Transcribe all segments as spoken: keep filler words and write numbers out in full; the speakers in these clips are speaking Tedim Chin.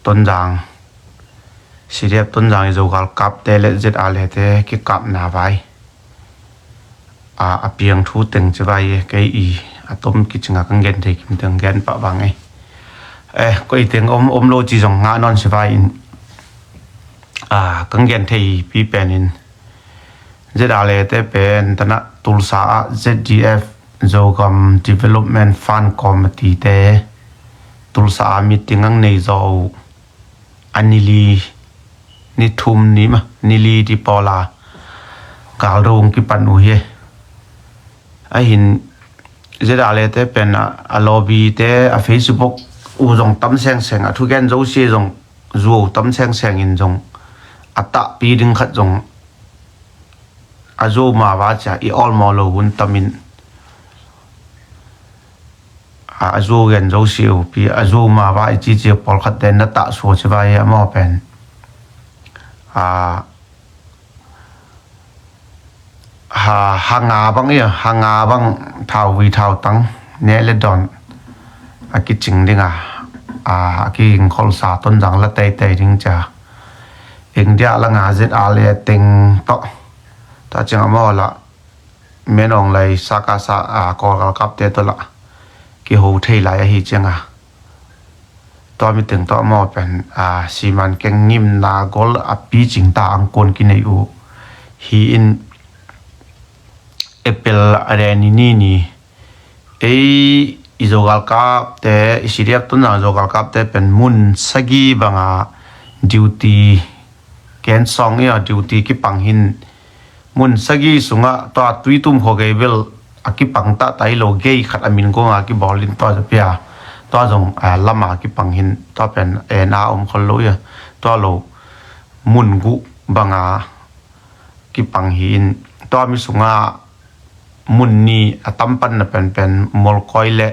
Tonzang, C D F Tonzang i Zogal kapte le Z R A te kikapna vai a, a piang thu teng ci vai e, kei i a tom kicing a kan gen thei kim teng gen pah vang e. Eh, koi teng om, om lo ci zong ngah nawn ci vai in, a, kan gen thei pi pen in Z R A te pen tana Tulsa a Z D F, Zogam Development Fund Committee te Tulsa a meeting ang nei zaw uh. A nili, ni thum ni ma, nili di pawl a galdo ang kipan uh hi. Ahin Z R A te pen a, a lobby te a Facebook uh zong tam sengseng, a thugen zosia zong zuau tam sengseng in zong a tahpi ding khat zong a zuau ma va cia i awl maw lo hun tam in, a, a zuau gen zosia uh pi a zuau ma va i cicia pawlkhat te na tah sua ci vai a maw pen. A, ha, ha nga bang ia, ha nga bang thau vui thau tang ne le dawn a kicing ding a, a, a kiging kholsa Tonzang la teitei ding cia. India la nga Z R A teng tawh, ta ciang a maw la, Min Aung Hlaing saka sa, a, Kawlgal kapte tawh la kiho thei lai ahi ciang a. Tua mi teng tawh a maw pen, a, siman keng ngimna gol a picing ta ang kon kinei uh. Hi in April a deni ni ni. Ei, i Zogal kapte, i C D F Tonzang Zogal kapte pen mun sagi banga duty ken song ia duty kipang hin. Mun sagi sunga tua Tuitum kho gei bel a kipang ta tai lo gei khat a min gonga kibawl in tua zapia. Tua zong, a, lama kipang hin tua pen ena om khol lo ia. Tua lo mun gu banga kipang hi in tua mi sunga mun ni a tampan na penpen Molkoi le,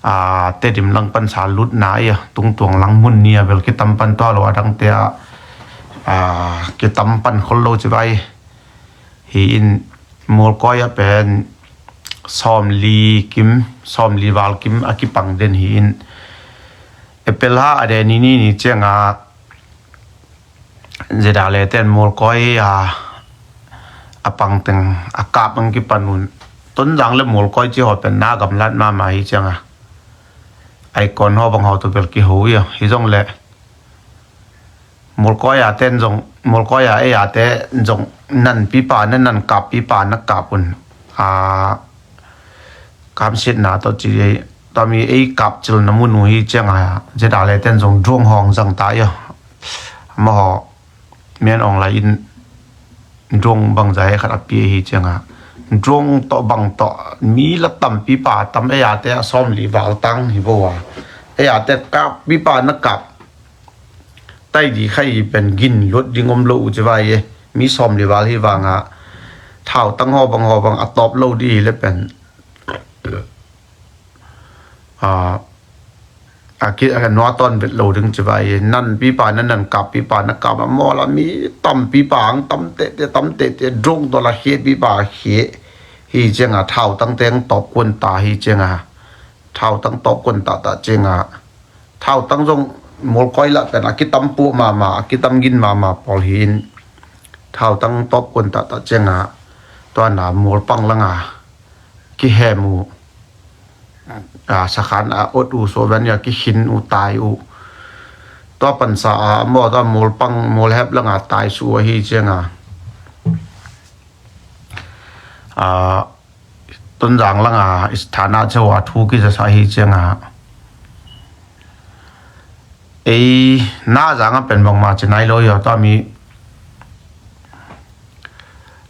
a, Tedim lang pan sa lutna ia tungtuang lang mun ni a bel kitampan tua lo a dangte a, a, kitampan khol lo ci vai. Hi in Molkoi a pen sawmli kim, sawmli val kim a kipang den hi in April ha a deni ni ni cianga Z R A ten Molkoi a, a pang teng a kap ang kipan un. Tonzang le Molkoi ci ho pen na gamlat mama hi cianga. Aikon ho bang ho tu bel kiho ia. Hi zong le Molkoi a ten zong, Molkoi a ei a te zong nan pipa na nan kap pipa na kap un. A, kamsiatna tawh ci ei, tami ei kap cil na mun uh hi cianga Z R A ten zong drone hong zang ta ia. Maw, Min Aung Hlaing in drone bangzah khat a pia hi cianga. Drone tawh bang tawh mi la tampipa tam ei a te a sawmli val tang hi bo a. Ei a te kap pipa na kap. Tai di khai pen gin luat ding om lo uh ci vai e. Mi sawmli val hi vanga. Thau tang ho bang ho bang a tawp lo di hi le pen. A, a ki, a nua tawn vet lo ding ci vai e. Nan pipa na nan kap pipa na kap a maw la mi tam pipa ang tam tete, tam tete, drone tawh la khie pipa khie. Hi cianga thau tang teng tawp kuan ta hi cianga. Thau tang tawp kuan ta ta cianga. Thau tang zong Molkoi la pen a kitam pu mama, a kitam gin mama pawl hi in. Thau tang tawp kuan ta ta cianga. Tua na Molpang langa kihem uh. A, sakhan a ot uh so ben ia kikhin uh tai uh. Tua pansa a maw tua Molpang, Molhep langa tai su ahi cianga. A, Tonzang langa isthana cheu a thu kizasa hi cianga. Ei, na zanga pen bangma ci nai lo ia tua mi,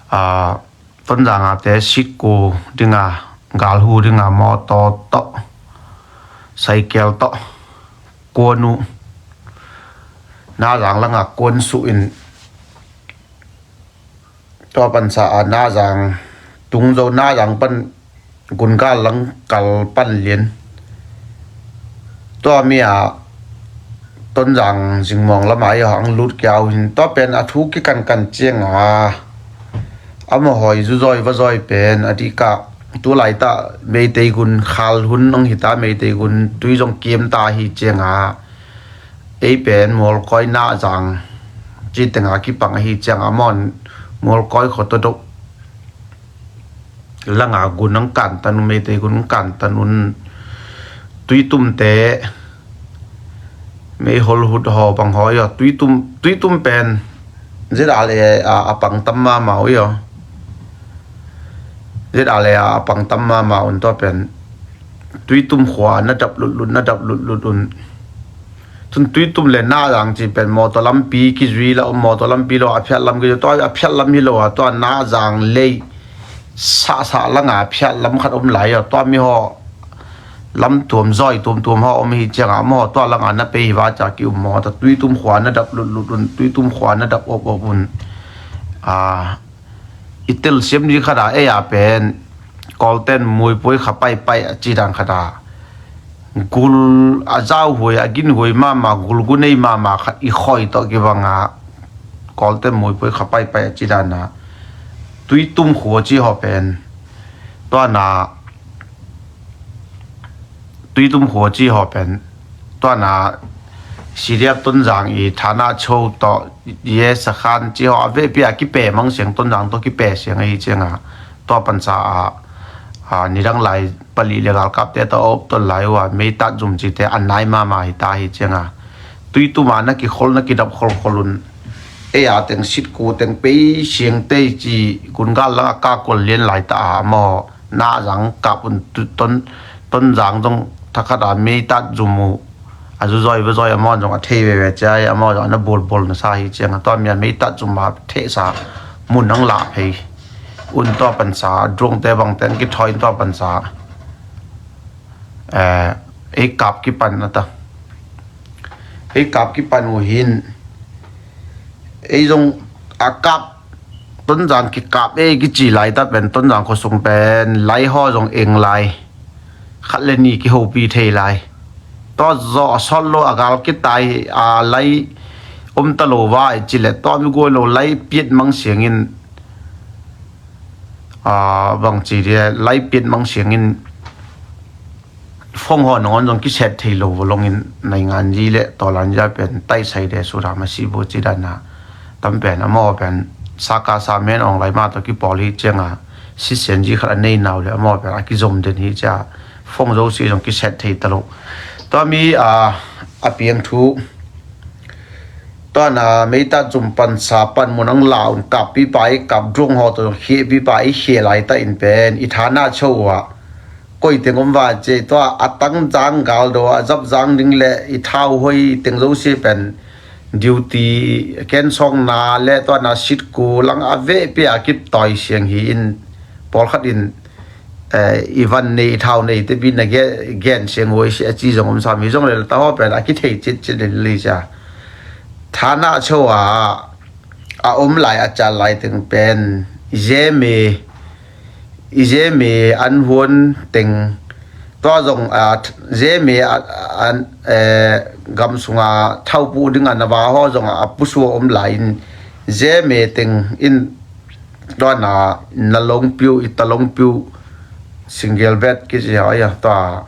a, Tonzang a te sitku dinga, galhu dinga, mawtaw tawh, saikel tawh, kuan uh. Na zang langa kuan suh in, tua pansa a na zang, tung zo na zang pan, gungal lang kal pan lian. Tua mi a Tonzang zingmawng lama i hong lut kiau hin tua pen a thu kikankan cianga. A mawhawi zuzoi vazoi pen a dika tulaita Meitei gun khal hun nong hita Meitei gun tui zong kiam ta hi cianga. Ei pen Mualkoi Nazang ci tenga kipang ahi cianga, amahon Mualkoi khua tawh doh langa gun ang kantan un, Meitei gun ang kantan un. Tuitumte, Mei Hol Hut haw bang haw i aw, Tuitum, Tuitum pen ZRA a, a pang tam mahmah uh i aw. ZRA a, a pang tam mahmah un, tua pen Tuitum khua na dap lutlut, na dap lutlut un. Tun Tuitum le Nazang ci pen mawtaw lampi kizui la om, mawtaw lampi lo a phiat lam kizui, tua a phiat lam hi lo a, tua Nazang lei sahsah langa phiat lam khat om lai a, tua mi haw lam tuam zawi tuamtuam haw om hi cianga, maw tua langa na pei hi va cia ki um maw, ta Tuitum khua na dap lutlut un, Tuitum khua na dap opop un. A, i telsiam ni khata ei a pen Kawlten muipuai kha paipai a ci dan khata, gul a zauhuai, a ginhuai mahmah, gul gu nei mahmah khat i khoi tawh kibanga Kawlten muipuai kha paipai a ci dana Tuitum khua ci haw pen, tuana Tuitum khua ci haw pen, tuana CDF Tonzang i thana cho tawh ye sakhan ci haw a vehpi a kipe mang siang, Tonzang tawh kipe siang ahi cianga, tua pansa a, a, nidang lai pali le galkapte tawh a op ton lai uh a, Meitat Zum cite a nai mahmah hi ta hi cianga, Tuitum a na kikhol, na kidap kholkhol un. Ei a teng Sitku teng pei siang tei ci, gun gal langa ka kol lian lai ta a maw, Nazang kap un, tu, Ton, Tonzang zong thakhat a Meitat Zum uh a zuzawi vazawi, amahon zong a thei veve cia, amahon zong a na bulbul na sa hi cianga, tua mi a Meitat Zum a thehsa mun ang lah phei un, tua pansa drone te bangte ang kithawi in, tua pansa, eh, ei kap kipan a ta. Ei kap kipan uh hin, ei zong a kap, Tonzang kikap ei kici lai ta pen, Tonzang khuasung pen lai haw zong eng lai, khat le ni kihopi thei lai. Tua zaw a sawt lo a gal kitai a lai om ta lo va i ci le, tua mi guai lo lai piat mang siangin, a, bang ci dia, lai piat mang siangin phone haw nangawn zong kiset thei lo va longin, naingan zi le tawlan zia pen taisai de sura masi bu ci dana, tam pen amaw pen saka sa men ong lai ma tawh kipawl hi cianga, sisian zi khat a nei nau le amaw pen a kizom den hi cia, phone zo si zong kiset thei ta lo. Tua mi a, a piang thu, tuana Meitat Zum pansa pan mun ang la un, kappipa i kap, drone haw tawh zong khiahpipa i khia lai ta in pen i thana cho uh a, koi teng om va cia, tua a tang zang gal do a zap zang ding le i thau hoi teng zo si pen duty kensawkna le tuana Sitku lang a vehpi a kitawi siang hi in, pawlkhat in, eh, i van nei, i thau nei te pi na ge-, gen siang huai si a ci zong om sam hi zong le, ta haw pen a kithei citcit le li cia. Thana cho a, a om lai a cal lai teng pen i zeme, i zeme an huan teng, tua zong a, zeme a, a, eh, gam sunga thaupu dinga na va haw zong a pusua om lai in, zeme teng in, tuana na longpiu, i ta longpiu, single bed kici haw ia, tua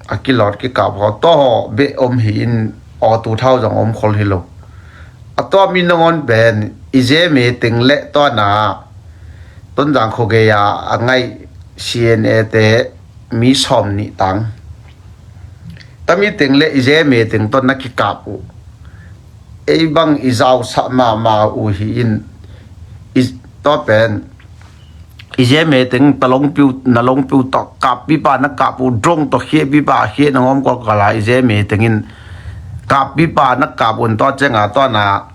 a kilawt kikap haw, tua haw beh om hi in, aw tu thau zong om khol hi lo. A tua mi nangawn pen i zeme teng le tuana Tonzang khuagei a a ngaih CNA te mi sawm nih tang, tami teng le i zeme teng tawh na kikap uh. Ei bang i zausah mahmah uh hi in, i, tua pen i zeme teng ta longpiu, na longpiu tawh kappipa na kap uh, drone tawh khiahpipa a khiah na ngawm kuakal a, i zeme teng in kappipa na kap un, tua cianga tuana,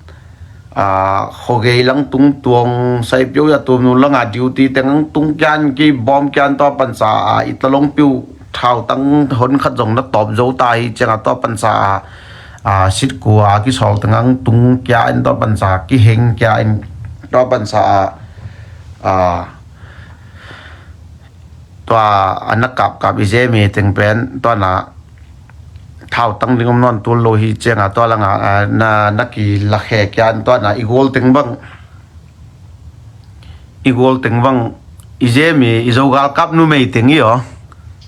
a, khuagei lang tung tuang, Saipio a tumnu langa duty teng ang tung kian, kibawm kian, tua pansa a i ta longpiu thautang hon khat zong na tawp zo ta hi cianga, tua pansa a, a, Sitku a kisawl teng ang tung kia in, tua pansa kiheng kia in, tua pansa a, a, tua a na kapkap i zeme teng pen tuana thautang ding om nawn tul lo hi cianga, tua langa, a, na, na kilakhe kia in, tuana i gual teng bang, i gual teng bang, i zeme, i Zo galkap numei teng i aw,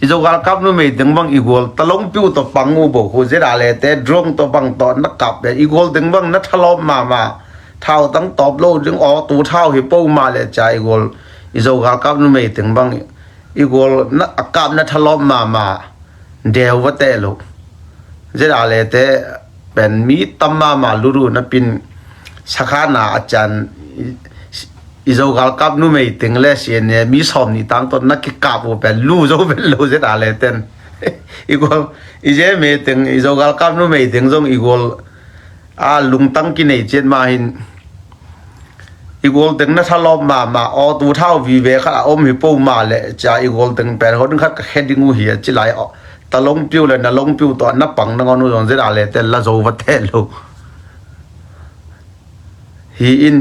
I Zo galkap numei teng bang i gual talongpiu tawh pang uh bo khu, Z R A te drone tawh bang tawh na kap le i gual teng bang na thalawp mahmah. Thau tang tawp lo ding, aw tu thau hi po mah le cia i gual, i Zo galkap numei teng bang i gual na a kap na thalawp mahmah. Deu va teh lo. Z R A te pen mi tam mahmah luru na pin sakhana a can i, i Zo galkap numei teng le sian ne mi sawm ni tang ton na kikap uh pen lu zo pen lo Z R A ten. I gual, i je me teng, i Zo galkap numei teng zong i gual a lungtang kinei ciat mah hin i gual teng na thalawp mahmah, aw tu thau vive khat a om hi po mah le cia i gual teng pen hon khat ka khe ding uh hi a ci lai aw. Talongpiu le na longpiu tawh na pang na ngon uh zong Z R A te la zo va teh lo. Hi in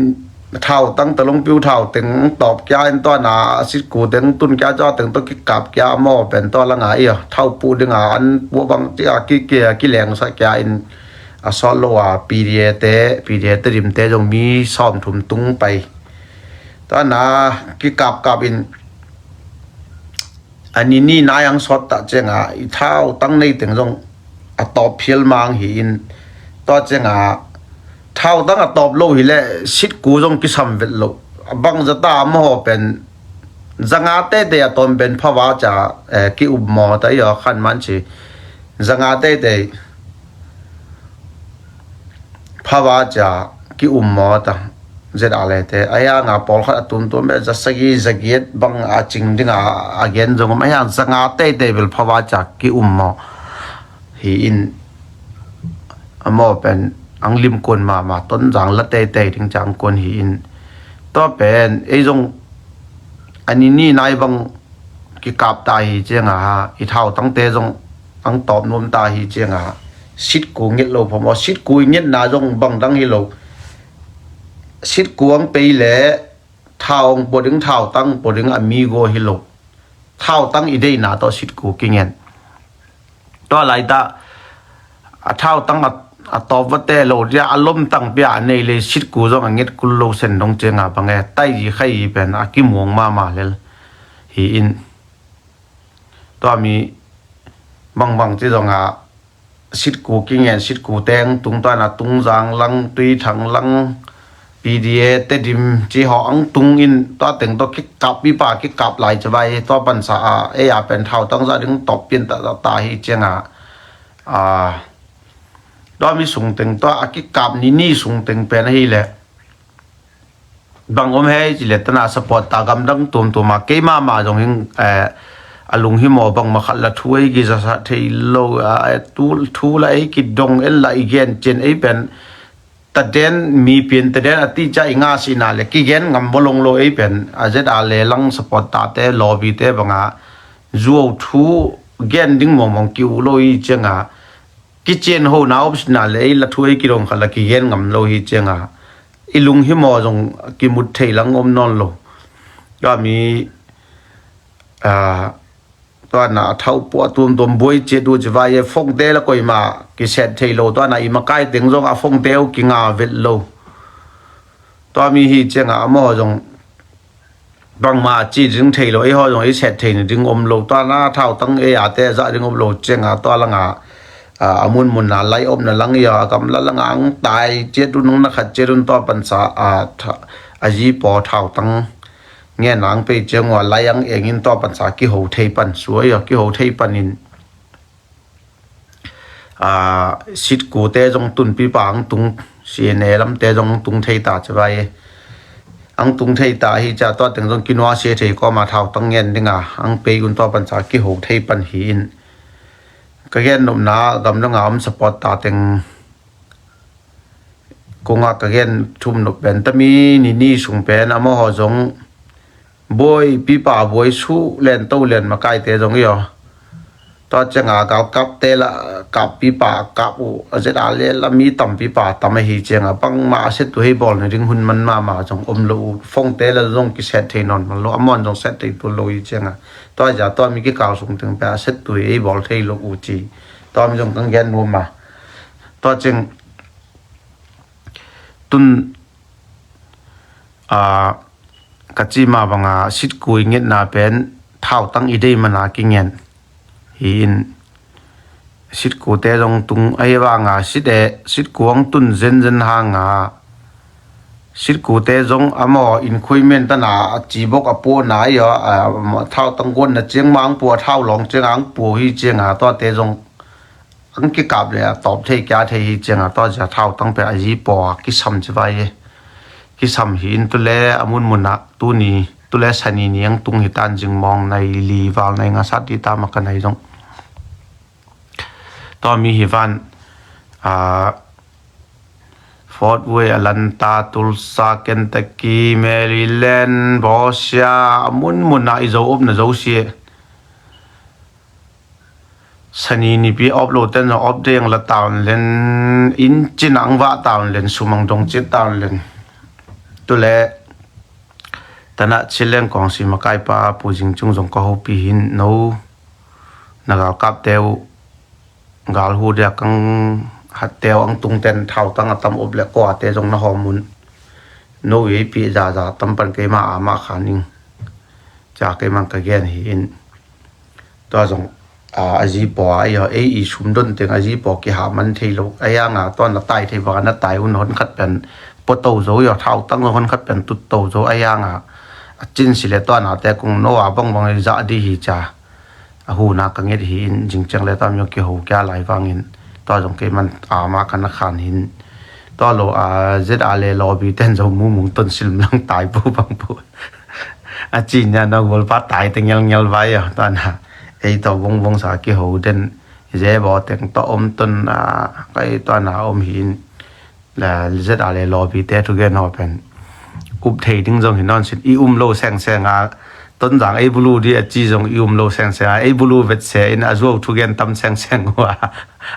thau tang talongpiu thau teng tawp kia in tua na sitku teng tun kia tua teng tawh kikap kia maw pen tua langa i thau puh dinga an puh bang cia ki, ki, kilengsa kia in a sawt lo a P D A te, P D A te dim te zong mi sawm thum tung pai. Tua na kikap kap in a ni ni nai ang sawt ta cianga i thau tang nei teng zong a tawp phial mang hi in tua cianga thau tang a tawp lo hi le sitku zong kisam vet lo. A bang zata a maw pen zanga teitei a tawm pen phava ca, eh, ki um maw ta i aw khan man ci zanga teitei phava cia ki um maw ta. Z R A te a hianga pawlkhat a tumtum be za sagi za giat bang a cing dinga a gen zong um a hiang zanga teitei bel phava cia ki um maw. Hi in a maw pen ang lim kuan mahmah ton zang la teitei ding cang kuan hi in tua pen ei zong a ni ni nai bang kikap ta hi cianga ha i thau tangte zong ang tawp nuam ta hi cianga sitku nget lo phamawh. Sitku i ngetna zong bang dang hi lo. Sitku ang pei le thau ang pua ding, thau tang pua ding a mi go hi lo. Thau tang i deina tawh sitku kingen. Tua laita a thau tang a, a tawp va teh lo dia a lom tang pia a nei le sitku zong a nget kul lo sen dong cianga bang e tai zi khai pen a kimuang mahmah lel. Hi in tua mi bangbang ci zonga sitku kingen, sitku teng tung tuana Tungzang lang, Tuithang lang, P D A te dim ci haw ang tung in tua teng tua kikap pipa kikap lai ci vai tua pansa a ei a pen thau tang za ding tawp pian ta ta hi cianga a tua mi sung teng tua a kikap ni ni sung teng pen ahi le bang om hei ci le tana support ta gamdang tuamtuama keima ma zong hing, eh, a lunghimo bang makhat la thu ei kizasa thei lo, eh, tu thu la ei kidong en la i gen cin ei pen taden mi pian taden a ti ca i nga sina le kigen ngam bolong lo ei pen a Z R A le lang support ta te lobby te banga zuau thu gen ding mongmong ki uh lo i cianga kician ho na om sina le ei la thu ei kidong khat la kigen ngam lo hi cianga i lunghimo zong kimut thei lang om nawn lo. Tua mi, ah, tua na a thau pua tuamtuam buai ciat uh ci vai e phone te la koima kiset thei lo tua na i makai teng zong a phone te uh kinga vet lo. Tua mi hi cianga a maw zong bangma ci ding thei lo, ei haw zong ei set thei ni ding om lo, tua na thau tang ei a te za ding om lo cianga tua langa, a, a munmun na lai om na lang i a kam la langa ang tai ciat un ang na khat ciat un tua pansa a, tha, a zi paw thau tang ngen ang pei ciang ua lai ang engin tua pansa kiho thei pan suai a kiho thei pan in. A, sitku te zong tunpi pa ang tung, C N A lam te zong ang tung thei ta ci vai. Ang tung thei ta hi ca tua teng zong kinua sia thei kawma thau tang ngen dinga ang pei un tua pansa kiho thei pan hi in. Ka gen nopna gam danga om support ta teng kunga ka gen thum nop pen tami ni ni sung pen a maw haw zong buai pipa buai su len to len makai te zong i aw. Tua cianga galkap te la kap pipa kap uh a Z R A le la mi tam pipa tam ahi cianga bangma a set tu hei bawl na ding hun man mama zong om lo uh phone te la zong kiset thei nawn man lo a mawn zong set thei tu lo hi cianga tua za tua mi kikal sung teng pe a set tu hei bawl thei lo uh ci tua mi zong kang gen nuam a tua cing tun a ka cima banga sitkui ngetna pen thau tang i dei mana kingen. Hi in, sitkute zong tung ahi vanga, sit e, sitku ang tun zenzen hanga, sitkute zong amaw in khuimen tana a cibok a puahna ahi aw, a, a, thautang guanna ciang ma ang puah, thau lawng ciang ang puah hi cianga, tuate zong ang kikap le a tawp thei kia thei hi cianga, tua zia thautang pe a zi paw a kisam ci vai e. Kisam hi in tule a munmunah tuni, tule sani ni ang tung hi tan, zingmawng nai li val nai nga sat di ta ma ka nai zong. Tua mi hi van, a, Fort Worth, Atlanta, Tulsa, Kentucky, Maryland, Russia, a munmunah i zo upna zo si e. Sani nipi op lo ten zong op deng la taun len, inn cin ang vah taun len, sumang dong cit taun len. Tule, tanah cileng kawng si makaipa Pu Zing Cung zong ka hopi hin no, na galkapte uh, galhu dia kang hatte uh ang tungten thautang a tam up le kuate zong na hawm un. No ei pi zaza tam pan keima ama khan ing. Ca keimang ka gen hi in. Tua zong, a, a zi paw a, ei, ei i sum don teng a zi paw kihah man thei lo. A hianga tua na tai thei banga na tai un hon khat pen pua to zo i aw, thautang zong hon khat pen tut to zo. A hianga a cin si le tua nate kung no a bangbang i zah di hi ca. A huna ka nget hi in, zingciang le tua mi kiho kia lai vangin tua zong keiman ama ka na khan hin. Tua lo a zet a le lawbi ten zo mumung ton silmlang tai pu bang pu. A ci nia na gol pa tai te ngelngel vai a, tua na ei tawh vongbong sa kiho den ze baw teng tawh om ton a, kai tua na om hi in. La zet a le lawpi te thugen haw pen up thei ding zong hi nawn sin, i um lo sengseng a, Tonzang ei bulu di a ci zong i um lo sengseng a, ei bulu vet se in a zuau thugen tam sengseng uh a,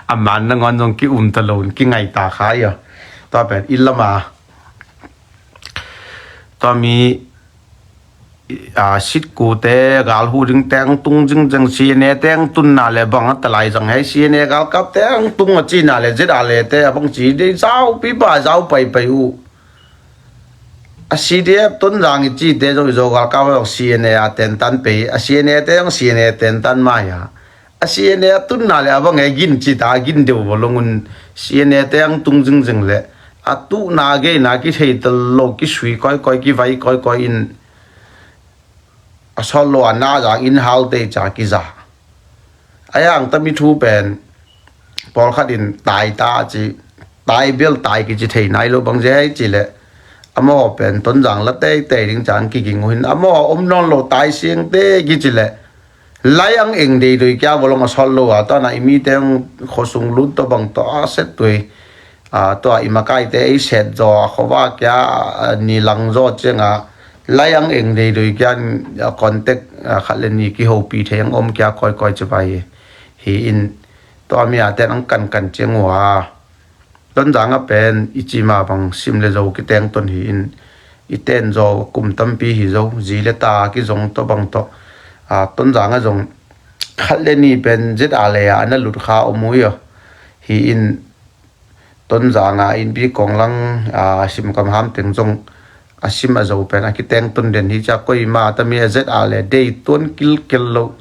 a man nangawn zong ki um ta lo in ki ngai ta kha i a. Tua pen i lam a, tua mi a, sitkute galhu ding teng tung zingzeng, C N A teng tunna le bang a talai zang hei, C N A galkap teng tung a cina le zet a le te a bang ci dei zau pipa zau paipai uh. A C D F Tonzang i cite zong i zo galkap zong C N A a tentan pei, a C N A te zong C N A tentan mai a. A C N A a tunna le a bang e gin cita a gin deuh vaw longun, C N A te ang tung zingzing le a tuhna a geina kithei tal lo, kisui koikoi, kivai koikoi in a sawt lo a na zang in hal tei ca kiza. A yang tami thu pen pawlkhat in tai ta a ci, tai bel tai kici thei nai lo bang zia hei ci le, amaw pen Tonzang la teitei ding cang kiging uh hin, amaw om nawn lo tai siangte kici le, lai ang eng deidoi kia volong a sawt lo a, tua na i mite ang khuasung lut tawh bang tawh a set tui, a, tua i makaite ei set zaw a khuava kia, a, ni lang zaw cianga, lai ang eng deidoi kia, a, contact, a, khat le ni kihopi thei ang om kia koikoi ci vai hi in, tua mi a ten ang kankan ciang uh a. Tonzang a pen i cima bang sim le zo kiteng ton hi in, i ten zaw kum tampi hi zo, zi le ta kizong tawh bang tawh, a, Tonzang a zong khat le ni pen zet a le a na lut kha om uh i a. Hi in Tonzang a innpi kong lang, a, sim kam ham teng zong a sim a zo pen a kiteng ton den hi cia, koima tami a zet a le dei tuan kilkel lo.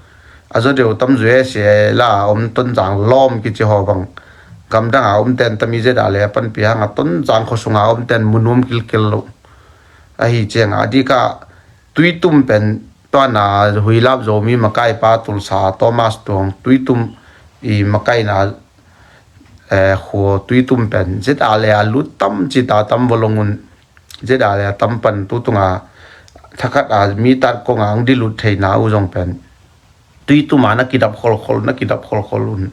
A zaw deuh tam zui a sia la om Tonzang lawm kici haw bang. Gamdang a om ten tami zet a le a panpi hang a Tonzang khuasung a om ten munuam kilkel lo. Ahi ciang a dika Tuitum pen tua na huilap zo mi makaipa Tulsa Thomas Tuang Tuitum i makaina, eh, khua Tuitum pen zet a le a lut tam cita tam volongun zet a le a tam pan tutunga thakhat a mi tat konga ang di lut theina uh zong pen Tuitum a na kidap kholkhol, na kidap kholkhol un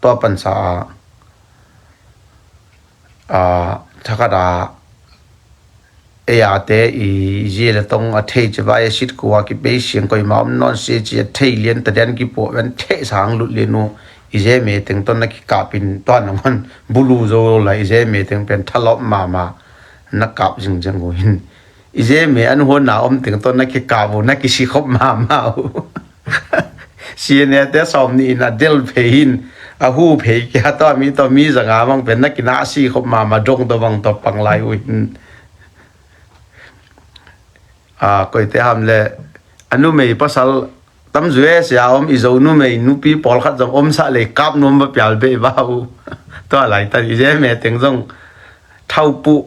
tua pansa a, a, thakhat a ei a te i zi le tong a thei ci vai a sit kua kipei siang koima om nawn sia ci a thei lian ta dian kipuah ven thei sang lut lian uh. I ze me teng ton na kikap in tua nangon bulu zo la i ze me teng pen thalop mama na kap zingzeng uh hin. I ze me an huan na om teng ton na kikap uh na kisikhop mama uh. C N A te sawm ni in a del phei hin a hu phei kia tua mi tua mi zanga mang pen na kina si khop mama dong tua bang tua pang lai uh hin. A, koite ham le a numei pasal Tam U S A om i Zo numei nupi pawlkhat zong omsah lei kap nuam va pial beh va uh. Tua laitan i Zeme teng zong thaupuh,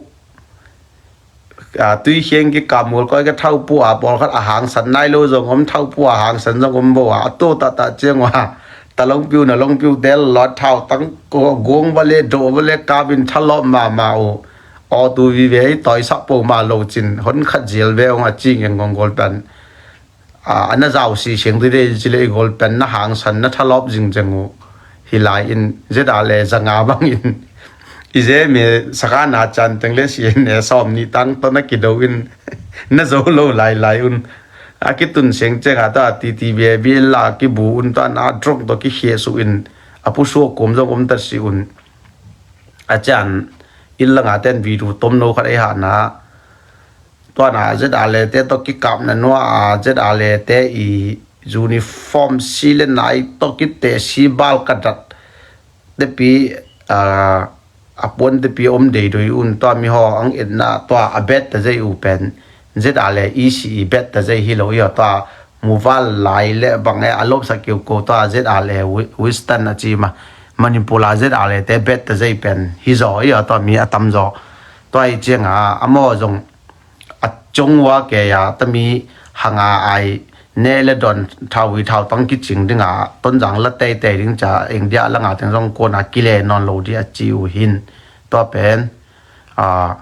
a, tuikhiang kikap mual koi ka thaupuh a pawlkhat a hangsan nai lo zong om, thaupuh a hangsan zong om bo a, a to tahtah ciang uh a, ta longpiu na longpiu tel lot thau tang guang va le doh va le kap in thalawp mahmah uh. Aw tu vive i tawisah po mah lo cin hon khat zial ve ong a cing eng gongol pan. A, a na zau si siang dide ci le i gol pen na hangsan na thalawp zingzeng uh. Hi lai in Z R le zanga bangin i Zeme sakana can teng le si ne sawm ni tang to na kido in na zo lo lailai un. A kitun siang ciang a ta T T B A B la kibu un ta na drok to kikhia su in a pusuak kum zong um ta si un. A can in langa ten video tom no khat ei hana. Tuana Z R le te to kikapna nua a Z R le te i uniform si le nai to kite si bal ka dat tepi, a, a puan tepi om deidoi un tua mi ho ang etna tua a bet ta zei u pen Z R le i si i bet ta zei hi lo i tua muval lai le bang e a lop sa kiu ko tua Z R le Wi-, Western a ci ma Manipur a Z R le te bet ta zei pen hi zo i tua mi a tam zo. Tua i cianga a mo zong a cong ua ke ya tami hanga ai ne le don thau i thau tang kicing dinga Tonzang la teitei ding ca India langa teng zong kona kile non lo di a ci u hin. Tua pen, a,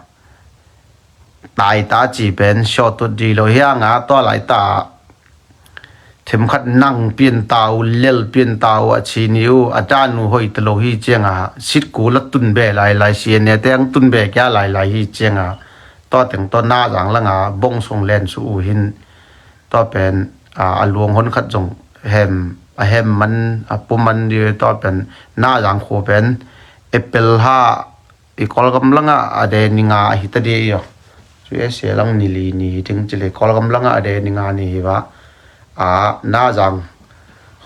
tai ta ci pen short tut di lo hianga tua lai ta themkhat nang pian ta u lel pian ta u a ci ni u a dan u hoi ta lo hi cianga sit ku la tun be lai lai si ne teng tun be kia lai lai hi cianga tua teng to na zang langa bong song len su u hin tua pen, a, a luang hon khat zong hem a hem man a pu man di tua pen na zang khu pen April ha i Kawlgam langa a de ni nga a hi ta di io. U S A lang ni li ni hi ting ci le Kawlgam langa a de ni nga ni hi va. A na zang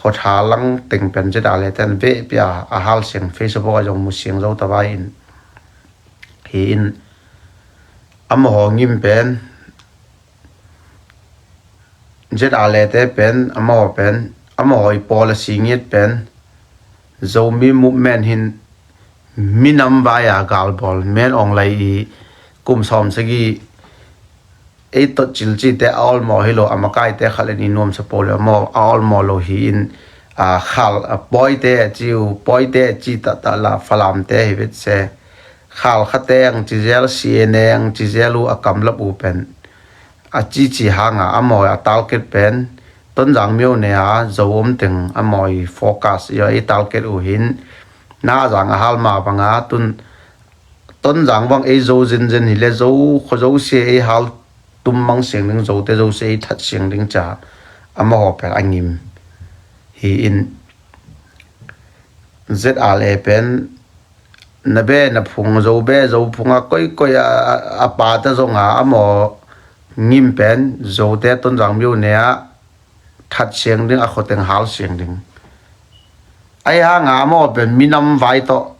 hotha lang teng pen zet a le ten ve pia a hal siang Facebook a zong mu siang zo ta vai in. Hi in a mahaw ngim pen Z R le te pen, amaho pen, amaho i policy ngiat pen, Zomi movement hin minam vai a galbawl, men ong lai i kum sawm sagi, ei tot cil ci te a olmaw hi lo, a makai te khalin i nuam sa po le amaw a olmaw lo hi in, a khal, a pawi te a ci u, pawi te a ci ta ta la Falam te hi vet se. Khal kha te ang ci zel, C N A ang ci zel u a kamlap u pen. A cici hanga a mawi a target pen Tonzang myo ne a zo om teng a mawi focus i a i target uh hin na zang a hal ma banga tun Tonzang bang ei zo zenzen hi le zo kho zo sia ei hal tum mang siang ding zo te zo sia ei that siang ding ca a mahaw pen a ngim hi in Z R le pen na be na phung zo be zo phunga koikoi a, a, a pata zonga a maw ngim pen zote Tonzang myo ne a that siang ding a khoteng hal siang ding. Ai hanga a maw pen minam vai to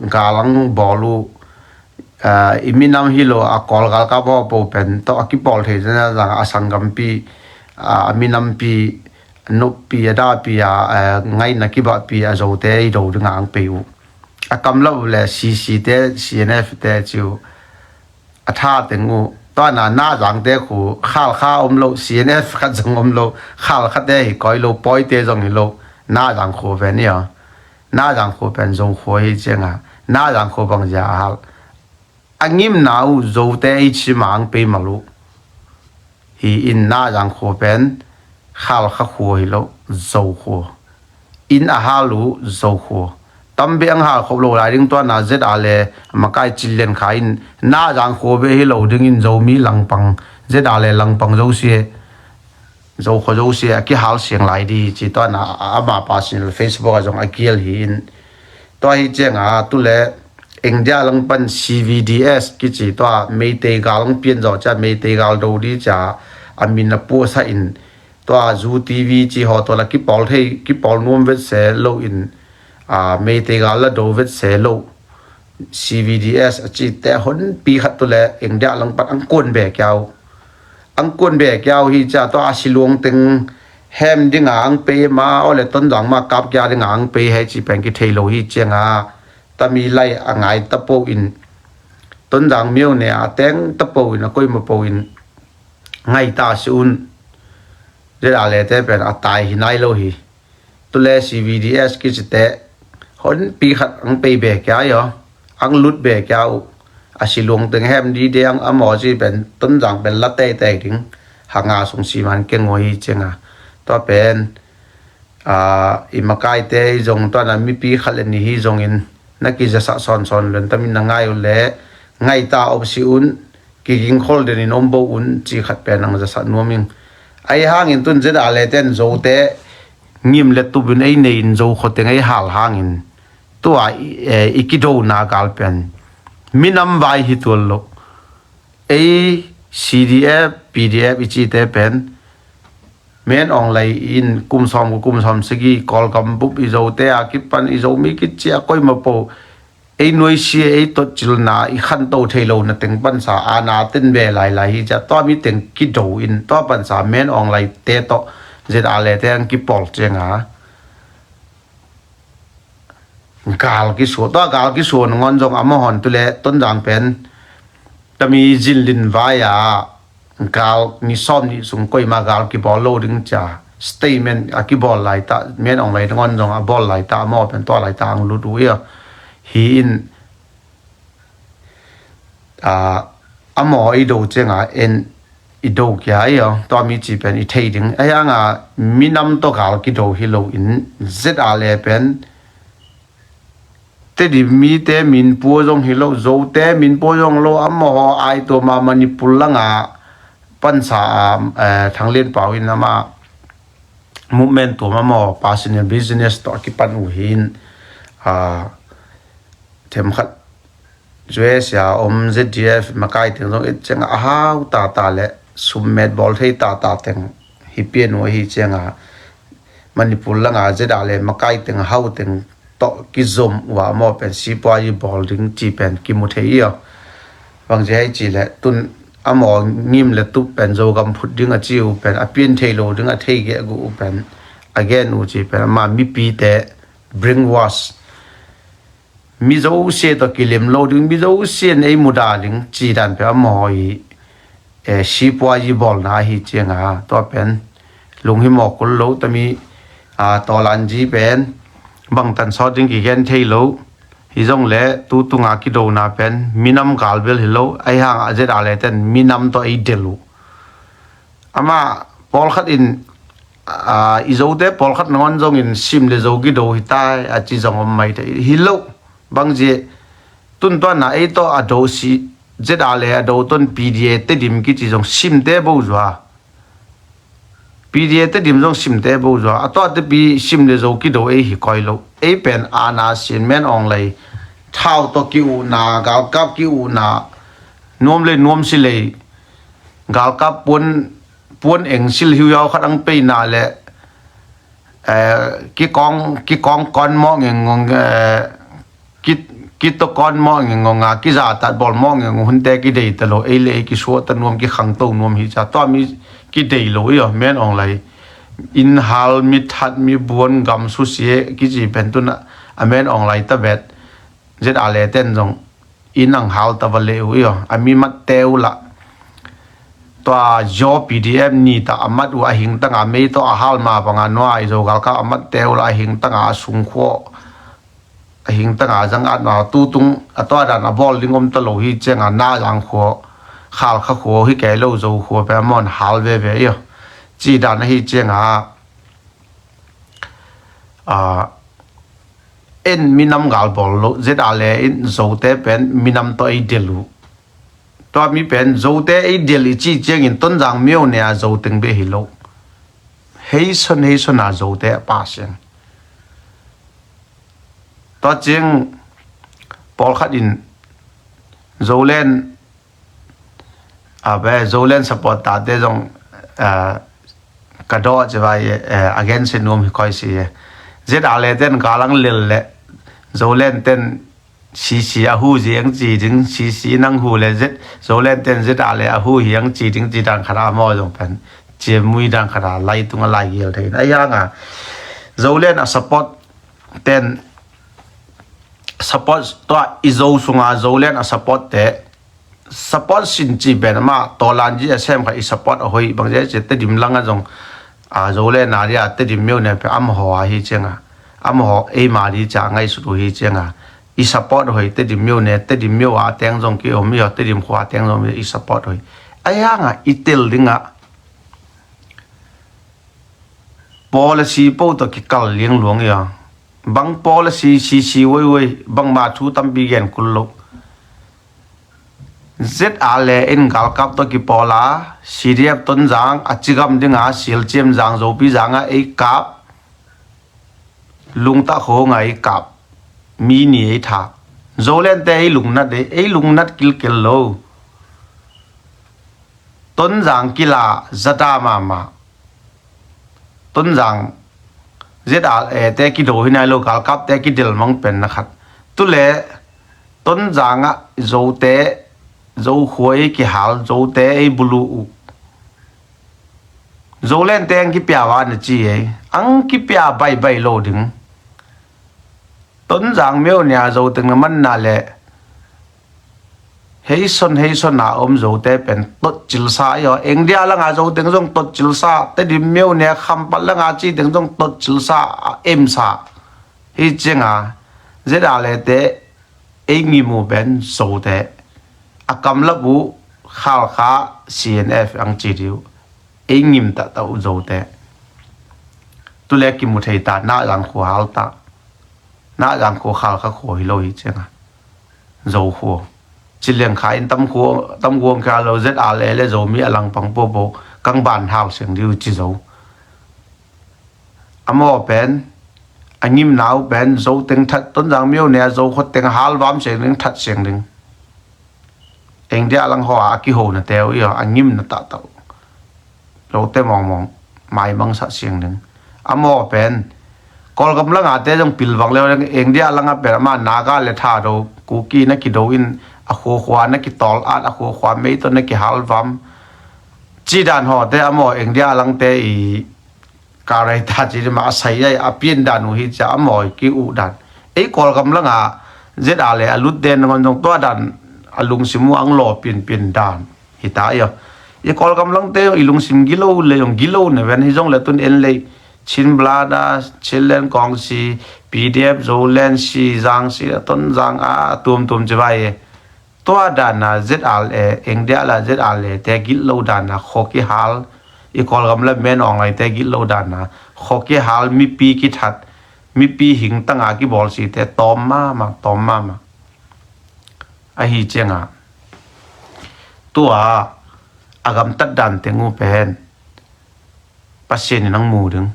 galang bawl u, a, i minam hi lo a Kawlgal ka baw po pen to a kipawl thei zena zanga a sanggampi, a, a minampi, noppi a dapi a, a, ngaina kibahpi a zote i do dinga ang pei u. A kamlap le C C te, C N F te ci u. A tha teng u. Tuana na zang te khu khal kha om lo, C N F khat zong om lo, khal kha te hi koi lo, pawi te zong hi lo, na zang khu pen i a. Na zang khu pen zo khu hi cianga. Na zang khu bang zia a hal. A ngimna uh zote ei ci mang pei mal uh. Hi in na zang khu pen khal kha khu hi lo zo khu. In a hal uh zo khu. Tam be ang hal khop lo lai ding tuana Z R le makai cil len kha in na zang khu be hi lo ding in Zomi langpang Z R le langpang zo sia. Zo kho zo sia a kihal siang lai di ci tuana a, a, ama pa sin Facebook a zong a kial hi in. Tua hi cianga tu le India lang pan C V D S kici tua Meitei gal ang pian zo cia Meitei gal do di cia a min a puasa in tua Zu T V ci haw tua la kipawl thei kipawl nuam vet se lo in, a, Meitei gal la do vet se lo. C V D S a ci te hon pi khat tu le India lang pan ang kuan be kiau. Ang kuan be kiau hi cia tua a siluang teng hem dinga ang pei ma, aw le Tonzang ma kap kia dinga ang pei hei ci pen kithei lo hi cianga, tami lai a ngai tapo in, Tonzang myo ne a teng tapo in, a koima po in ngai ta si un, ZRA le te pen a tai hi nai lo hi. Tule CVDS kicite honpi khat ang pei be kia yo, ang lut be kia uh, a si luang teng hem di de ang a maw ci pen Tonzang pen la tei tei ding, hanga sung si man keng uh hi cianga. Tua pen, a, i makaite i zong tua na mipi khat le ni hi zongin na kizasa sawnsawn lon tamin na ngai uh le, ngai ta op si un, kigingkhol denin om bo un ci khat pen ang zasa nuam ing. Ahi hangin tun ZRA le ten Zote ngim le tupin ei nei in Zo khoteng ei hal hangin tua i, eh, i kidona gal pen minam vai hi tual lo. Ei CDF, PDF i cite pen Men Aung Hlaing in kum sawm, kum sawm sagi Kawlgam bup i Zote a kipan i Zomi kici a koima po ei nuaisia, ei totcilna, i khanto thei lo na teng pansa a na ten be lailai hi cia, tua mi teng kido in tua pansa Men Aung Hlaing te tawh ZRA le te ang kipawl cianga gal kisuah, tua gal kisuah nangawn zong a mahon tule Tonzang pen tami zinlin vai a gal ni sawm nih sung koima gal kibawl lo ding cia statement a kibawl laita, Men Aung Hlaing nangawn zong a bawl laita, a maw pen tua laita ang lut uh ia. Hi in, a, a maw i do cianga en i do kia i aw, tua mi ci pen i thei ding. Ahi hanga minam tawh gal kido hi lo in ZRA le pen Tedim mite min pua zong hi lo, Zote min pua zong lo, a maw ai tua ma Manipur langa pansa a, eh, Thang Lian Pau in ama movement tua ma maw personal business tawh a kipan uh hin, a, themkhat U S A om ZDF makai teng zong et cianga a hau tata le summet bawl thei tata teng hi pian uh ahi cianga Manipur langa ZRA le makai teng hau teng tawh kizom uh a maw pen sipuai bawl ding ci pen kimu thei i aw. Bangci hei ci le tun a maw ngim le tup pen Zogam phut ding a ci uh pen a pian thei lo ding a thei geh gu uh pen a gen uh ci pen ama mipite brainwash, mi zosia tawh kilem lo ding, mi zosia in ei muda ding ci dan pia a maw i, eh, sipuai bawlna ahi cianga tua pen lunghimawh kul lo tami, a, tawlanzi pen bangtan sawt ding kigen thei lo. Hi zong le tu tunga kidona pen minam gal bel hi lo, ahi hanga ZRA le ten minam tawh ei del uh. Ama pawlkhat in, a, i Zote pawlkhat nangawn zongin sim le Zo kido hi tai a ci zong om mai te hi lo. Bangzi tun tuanna ei tawh a do si ZRA le a do ton PDA Tedim kici zong simte bo zua. PDA Tedim zong simte bo zua. A tawh a tepi sim le Zo kido ei hi koi lo. Ei pen ana sin Men Aung Hlaing thau tawh ki-uhna, galkap ki-uhna, nuam lei nuam si lei, galkap puan, puan eng sil hiu yau khat ang peina le, eh, kikawng, kikawng kawn mawh ngengngong, eh, ki, kito kawn mawh ngengngong a, kizatat bawl mawh ngengngong hunte kidei ta lo, ei le ei kisuah ta nuam, kikhangto nuam hi cia, tua mi kidei lo i aw, Men Aung Hlaing. Inn hal, mi that, mi buan, gam susia kici pen tun a, a Men Aung Hlaing ta bet, ZRA le ten zong inn ang hal ta va leh uh i aw, a mi matte uh lah. Tua zaw PDF ni ta a mat uh a hingtanga mei tawh a hal ma banga nua i Zo galkap a matte uh lah a hingtanga a sungkhua, a hingtanga a zangat ma tutung a tua dan a bawl ding om ta lo hi cianga na zangkhua, Khalkha khua hi kei lo Zo khua pe a mawn hal veve i aw. Ci dan ahi cianga, a, en minam gal bawl lo, ZRA le in Zote pen minam tawh ei del uh. Tua mi pen Zote ei del i ci ciangin Tonzang myo ne a Zo teng beh hi lo. Heison, heison a Zote a pa siang. Tua ciang pawlkhat in Zoland a be Zoland support tate zong, eh, ka dawh ci vai, eh, against nuam hi koi si. ZRA le ten galang lel le Zoland ten CC a hu ziang ci ding, CC nang hu le Z, Zoland ten ZRA le a hu hiang ci ding ci dan khat a maw zong pen ciammui dan khat a laitung a lai gel thei in. Ahi hanga Zoland a support ten support tua i Zo sunga Zoland a support te support sin ci pen ama tawlanji a sem khat i support a hoi bang zia ci Tedim langa zong a Zoland a dia Tedim myo ne pe amaho ahi cianga amaho eima di ca ngaisut uh hi cianga i support hoi Tedim myo ne Tedim myo a teng zong ki om i ho Tedim khua teng zong i support hoi. Ahi hanga i tel dinga policy po tawh kikal liangluang ia bang policy sisi woiwoi bangma thu tampi gen kul lo. Zet a le in galkap tawh kipawl a C D F Tonzang a cigam dinga Silciam zang Zopi zanga ei kap lungtak khonga ei kap mi ni ei thak Zolente ei lungnat ei lungnat kilkel lo. Tonzang kila zata mahmah. Tonzang Z R A te kido hi nai lo galkap te kidel mang pen na khat. Tule Tonzang ah Zote Zo khuai kihal Zote ei bulu uh. Zolen te ang kipia wa na ci ei ang kipia baibai lo ding. Tonzang myo nia Zoteng na manna le Heison heison a om Zote pen tot cilsa ahi aw. Engdia langa Zoteng zong tot cilsa Tedim myo ne khampat langa citeng zong tot cilsa a emsa. Hi cianga Z R A te ei ngim uh pen Zote a kamlap uh Khalkha C N F ang ci diu ei ngim tahtah uh Zote. Tule kimu thei ta na zang khua hal ta na zang khua Khalkha khua hi lo hi cianga Zo khua. Ci liang kha in tam khua tam guang kha lo Z R A le Zomi a langpang popo kang ban hau siang diu ci Zo. A maw pen a ngimna uh pen Zoteng that Tonzang myo ne a Zo khuat teng halvam siang ding that siang ding. Engdia lang haw a kiho na teu i a ngimna tahtah uh Zote mawngmawng maimangsa siang ding. A maw pen Kawlgam langa te zong pilvang leu engdia langa pen ama Naga le Thado Kuki na kido in a khuakhua na kitawl at a khuakhua mei tawh na kihalvam. Cidan hawte a maw engdia langte i karai ta ci dima a sai ai a pian dan uh hi cia a maw i ki uh dan. Ei Kawlgam langa Z R A le a lut den ngon zong tua dan a lungsim uh ang law pianpian dan. Hi ta i aw i Kawlgam langte i lungsim gilo le zong gilo ne ven hi zong le tun en lei Chin Blada Chinland Kongsi P D F Zoland si zang si a ton zang a tuamtuam ci vai e. Tua dana Z R A engdia la Z R A te gilo dana khokihal i Kawlgam la men awnglai te gilo dana khokihal mipi kithat mipi hing tanga kibawl si te tawm mama tawm mama. Ahi cianga tua a gamtat dan teng uh pen Pasian in ang mu ding.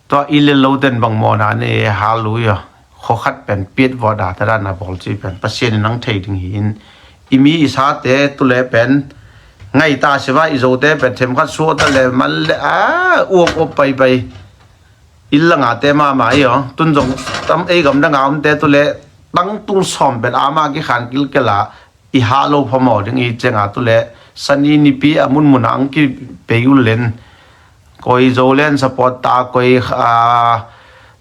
Tua i le lo den bang mawna ne hal lui a khokhat pen piat vawda ta dan a bawl ci pen Pasian in ang thei ding hi in i mi i sate tule pen ngai ta siva i Zote pen themkhat suah ta le man le a uap uap paipai. Illa ngate mama i aw tun zong tam ei gamdanga omte tule tangtung sawm pen ama kikhan kilkela i hah lo phamaw ding i cianga tule sani nipi a munmuna ang kipei ulen koi Zolen support ta koi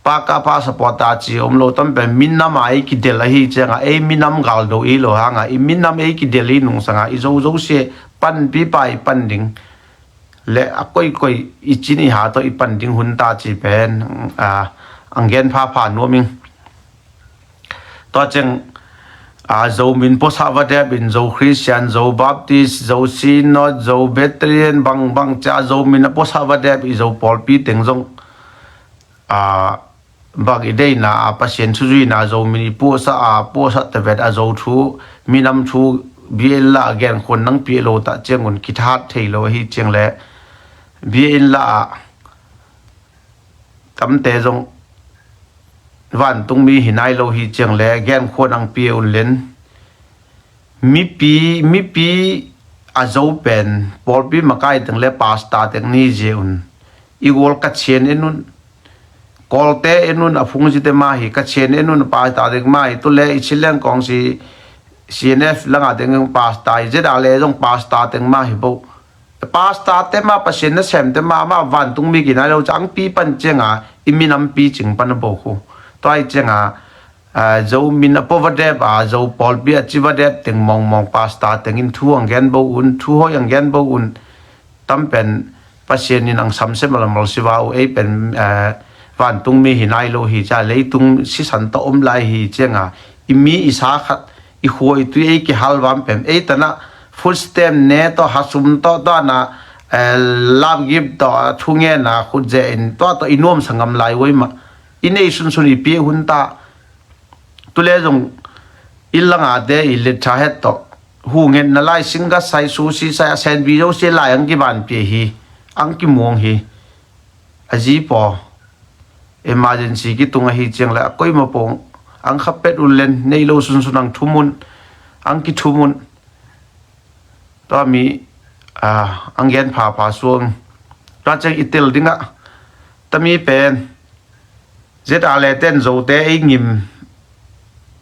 pakapa support ta ci om lo tam pen minama ei kidel ahi cianga ei minam galdo i lo hanga i minam ei kidel i nungsanga i zozosia panpipa i pan ding. Le a koikoi i cin i ha tawh i pan ding hun ta ci pen ang gen phapha nuaming. Tua ceng Zomin puasa va dep in Zo Christian Zo Baptist Zo Synod Zo Betrian bangbang cia Zomin a puasa va dep i Zo pawlpi teng zong bang i deina a Pasian thuzuina Zomin i puasa a puasa tevet a Zo thu minam thu bia in la a genkhuan nang pia lo tah ciangun kithat thei lo ahi ciang le bia in la a tamte zong vantungmi hi nai lo hi ciang le genkhuan ang pia un len mipi mipi a Zo pen pawlpi makai teng le pasta teng ni zia un i gual ka chian in un Kawlte en un a phungzite mah hi ka chian en un pasta teng mah hi tule i chileng kawngsi C N F langa teng pasta hi zeta le zong pasta teng mah hi bo. Pastor te mah, Pasian nasem te mah, mah vantung mi kinai lo ciang pi pan cianga i minam picing pan a bo khu. Tua hi cianga, ah, Zo min a pua va dep a, Zo pawlpi a ci va dep teng mawngmawng pastor tengin thu ang gen bo un, thu hoi ang gen bo un. Tam pen Pasian in ang samsem a lamal si va uh, ei pen, eh, vantung mi hi nai lo hi cia, leitung sisan tawh om lai hi cianga i mi i sa khat, i khua i tui ei kihal vam pen ei tana food stamp ne tawh, hasum tawh, tua na, eh, love gift tawh, a thu ngen a khut ze in tua tawh i nuamsa ngam lai uai mah. I nei sunsun i pia hun ta. Tule zong i langate i let tha het tawh, hu ngetna lai, singa sai, sushi sai, a sandwich zo si lai ang kivan pia hi, ang kimuang hi. A zi paw emergency kitung ahi ciang le a koima pawng ang kha pet un len, nei lo sunsun ang thum un, ang kithum un. Tua mi, ah, ang gen phapha suang. Tua ciang i tel dingah tami pen Z R le ten Zote ei ngim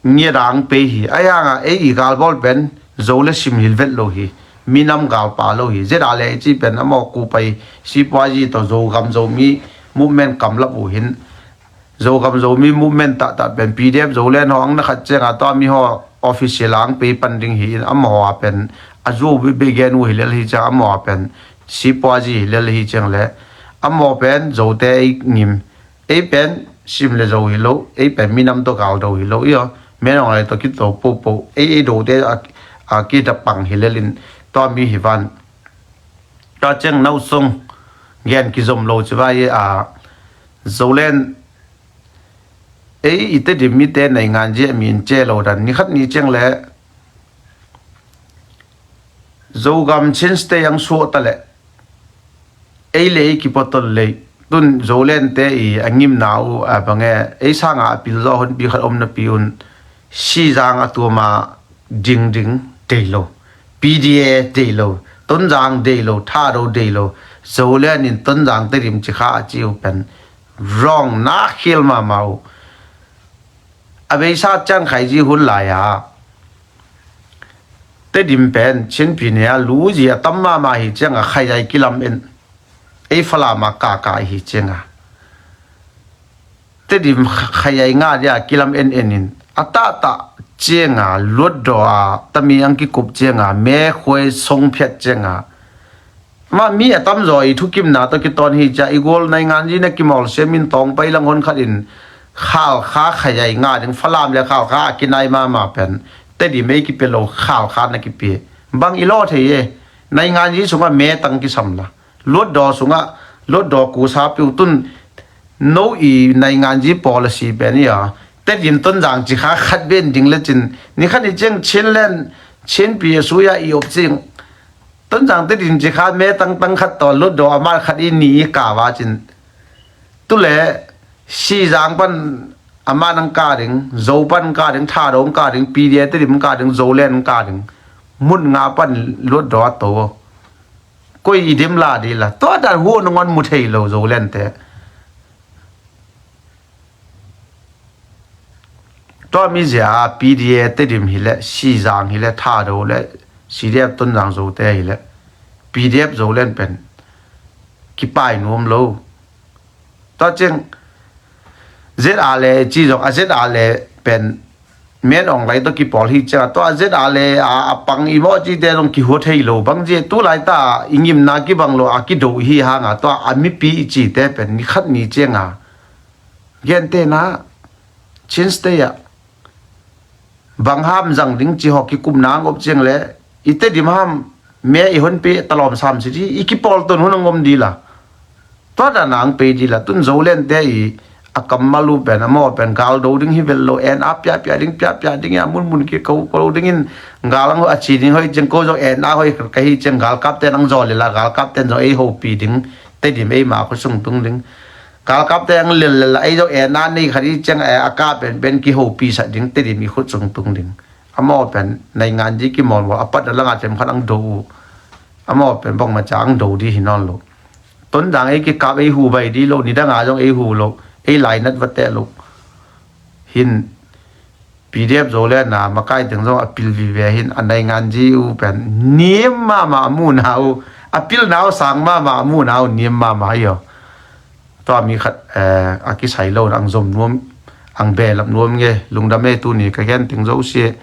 ngiat a ang pei hi. A hiangah ei i galbawl pen Zo le sim hilh vet lo hi. Minam galpa lo hi. Z R le ei ci pen a mawk kupai sipuazi tawh Zogam Zomi movement kamlap uh hin. Zogam Zomi movement tahtah pen P D F Zoland haw ang na khat cianga tua mi haw official ang pei pan ding hi in, amahaw a pen a zuau bebe gen uh hi lel hi ciang amahaw a pen sipuazi hi lel hi ciang le amahaw pen Zote ei ngim, ei pen sim le Zo hi lo, ei pen minam tawh gal do hi lo i aw, menawng lai tawh kito popo ei, ei dote a, a kidapang hi lel in tua mi hi van. Tua ciang nausung gen kizom lo ci vai a, Zoland ei i Tedim mite naingan zia mi in ce lo dan, nikhat ni ciang le Zogam Chin State ang suah ta le ei le ei kipotol lei tun Zolandte i a ngimna uh a bange ei sanga a pil zaw honpi khat om napi un Sizang a tuama dingding dei lo, P D A dei lo, Tonzang dei lo, Thado dei lo, Zoland in Tonzang Tedim ci kha a ci uh pen wrong na khial mahmah uh. A beisa ciang khaizi hun lai-a Tedim pen Chinpi ne a luzi a tam mahmah hi cianga khaizai kilam en, ei Falam a kaka hi cianga Tedim khaizai nga dia kilam en en in a tahtah cianga luatdaw a tami ang kikup cianga mekhuai songphiat cianga mah mi a tamzaw i thukimna tawh kitawn hi cia i gual nainganzi na kimawl siamin tawngpai lang hon khatin Khalkha khaizai nga ding, Falam le Khalkha a kinai mahmah pen Tedim ei kipia lo, Khalkha na kipia. Bang i law thei e, nainganzi sungah metang kisamla, luatdaw sungah luatdaw kusa piu tun no i nainganzi policy pen i a Tedim Tonzang ci kha khat ben ding le cin nikhat ni ciang Chinland Chinpi a suya i op cing Tonzang Tedim ci kha metang tang khat tawh luatdaw a mat khat i ni i ka va cin. Tule Sizang pan a man ang ka ding, Zo pan ang ka ding, Thado ang ka ding, P D A Tedim ang ka ding, Zoland ang ka ding, mun nga pan luatdaw a to. Koi i dim la di la tua dan hu nungon mu thei lo Zolandte. Tua mizia P D A Tedim hileh, Sizang hileh, Thado le C D F Tonzang Zote hileh, P D F Zoland pen kipai nuam lo. Tua ciang Z R le ci zong a Z R le pen men ong lai tawh kipawl hi cianga tua Z R le a, a pang i mawh cite zong kihua thei lo bang zie tu lai ta i ngimna kibang lo a kido hi hanga tua a mipi i cite pen nikhat ni cianga Gentehna Chin State ah bang ham zang ding ci hawk kikupna ang op ciang le i Tedim ham me i honpi talawm sam si di i kipawlton hun ang om dila. Tua dana ang pei dila tun Zolandte i a kammal uh pen a maw pen gal do ding hi vel lo en a piahpiah ding piahpiah ding a munmun kiko ko dingin gal ang a ci ding hoi ciang ko zong en a hoi ka hi ciang galkapte nang zaw lela galkapte zong ei hopi ding Tedim ei ma khosung tung ding. Galkapte ang lel lel a ei zong en a nei khat i ciang a ka penpen kihopi sak ding Tedim i khut sung tung ding. Amau pen naingan di kimawlmawl a pat a langa tem khat ang do uh. Amau pen bangmaca ang do di hi nawn lo. Tonzang ei kikap ei hu bai di lo, nidanga zong ei hu lo, ei lainat va teh lo. Hin P D F Zoland a makai teng zong a pil vive hin a naingan di uh pen nim mahmah a muna uh A pilnau sang mahmah, a munau niam mahmah hi aw. Tua mi khat a kisai lo ang zom nuam, ang behlap nuam nge. Lungdam e, tuni ka gen teng zosia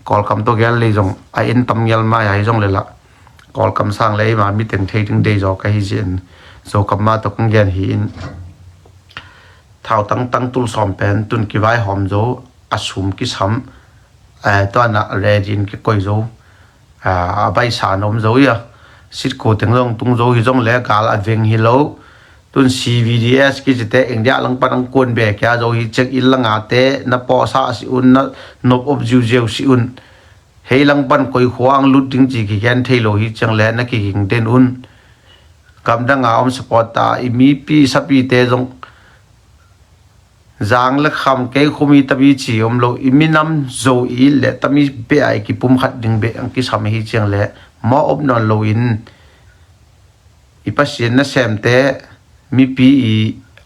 Kawlkam tawh gen lei zong a en tam ngial mai ahi zong le lah, Kawlkam sang le eima miteng thei ding dei zaw ka hi zin, Zokam mah tawh kong gen hi in. Thau tangtang tul sawm pen tun kivaihawm zo, a sum kisam, tuanah redin kikoi zo, a baisa na om zo ia, sitku teng zong tung zo hi zong le gal a veng hi lo. Tun C V D S kicite India langpan ang kuan be kia zo hi, check in langate na pawsa si un, na nop op ziuziau si un. Hei langpan koi khua ang lut ding ci kigen thei lo hi ciang le na kiging den un. Gamdanga om support ta i mipi sapite zong zang le kham kei khumi tami ci om lo, i minam zo i le tami beh a i kipum khat ding beh ang kisam hi ciang le maw op nawn lo in, i Pasian nasemte, mipi i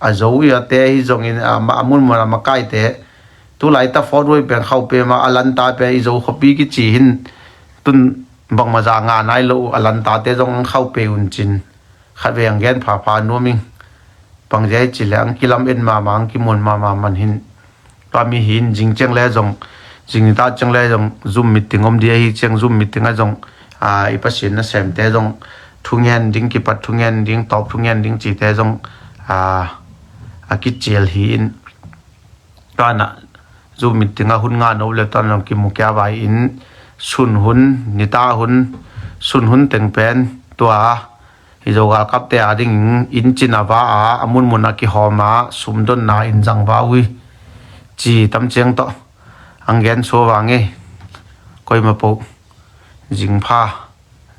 a zo i ate hi zongin a munmun a makaite, tulai ta fawt ruai peng khaupe ma a lanta pe i zo khuapi kici hin, tun bangmaza nga nai lo uh a lantate zong ang khaupe un cin. Khat vei ang gen phapha nuam ing. Bangzia hi ci le ang kilam en mama, ang kimuan mama man hin. Tua mi hin zing ciang le zong, zing nita ciang le zong Zoom meeting om dia hi ciang Zoom meeting a zong i Pasian nasemte zong thungen ding, kipat thungen ding, tawp thungen ding cite zong a kicial hi in. Tuanah Zoom meeting a hun nga no le tuan zong kimukia vai in, sun hun, nita hun, sun hun teng pen tua hi zo galkapte a ding in cin a va a, a munmun a kihawm a, sumdonna in zang va ui ci tam ciang tawh ang gen sua vang e. Koima po zing pha,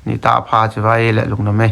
nita pha ci vai le lungdam e.